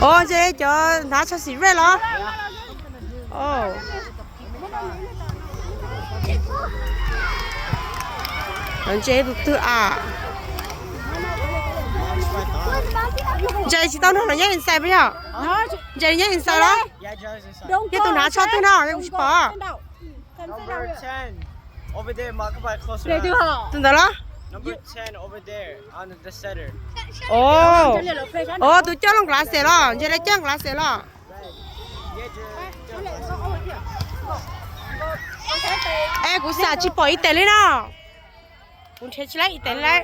Os, ntshe cov hnav tsho xim red los? Ntshe tus twg a? Ntshe tsis tau nrog los nyob inside puas yog? Ntshe nyob inside los? Yog tus hnav tsho twg no, yog kuv tsis pom. Tus ntawd los? Os, tus coj lub glasses los, ntshe lawv coj glasses los. Es kuv xam tsis pom Ethan li no. Kuv nrhiav tsis tau Ethan li.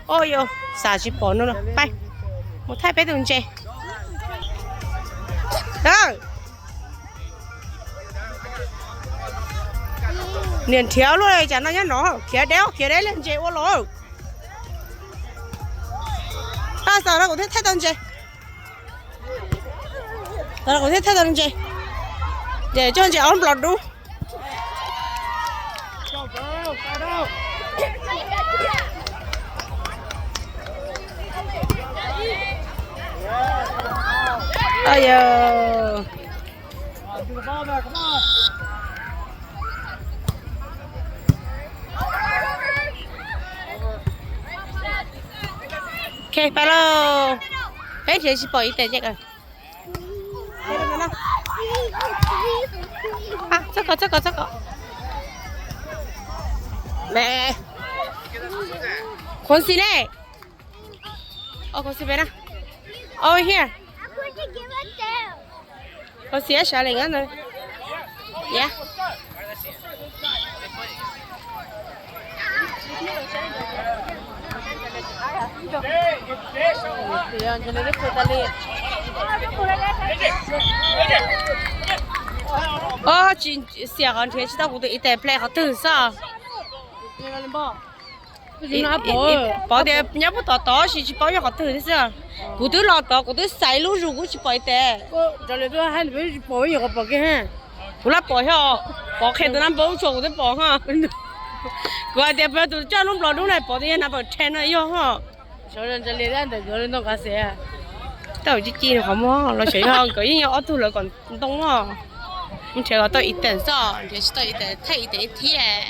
Os, yog xam tsis pom no, pais mus thaij peb tus ntses. Niam nrhiav luaj li cas no nyob no, khiav deb khiav deb li ntses ua los. Xam no kuv thiaj thaij tau ntses. Xam no kuv thiaj thaij tau ntses. Ces coj ntses ob nplos dub. Ok, pais lauj. Peb nrhiav tsis pom Ethan ces. Txog ko, txog ko, txog ko. Khuv xim ne. Khuv xim pem na. Over here. Khuv xim sawv lees na. Os, tsis xiam qhov nrhiav tsis tau kuv tus Ethan play qhov twg xwb. Pom tias nyob puag tom tod sis tsis paub yog qhov twg thiab xwb. Kuv twb los tod kuv twb xaiv lub zus kuv tsis pom Ethan. Kuv laj pom xyov, pom qhia tus nab npau tshuav kuv twb pom ho. Kuv hais tias peb tus coj lub nplos dub na pom tias yog nab npawm then no yog ho. Tau ci ci qhov muag los xyov yog nkawd yeej yog ob tug lawv kom ntoo os. Mus nrhiav kom tau Ethan xwb, nrhiav tsis tau Ethan thaij Ethan ib thiab.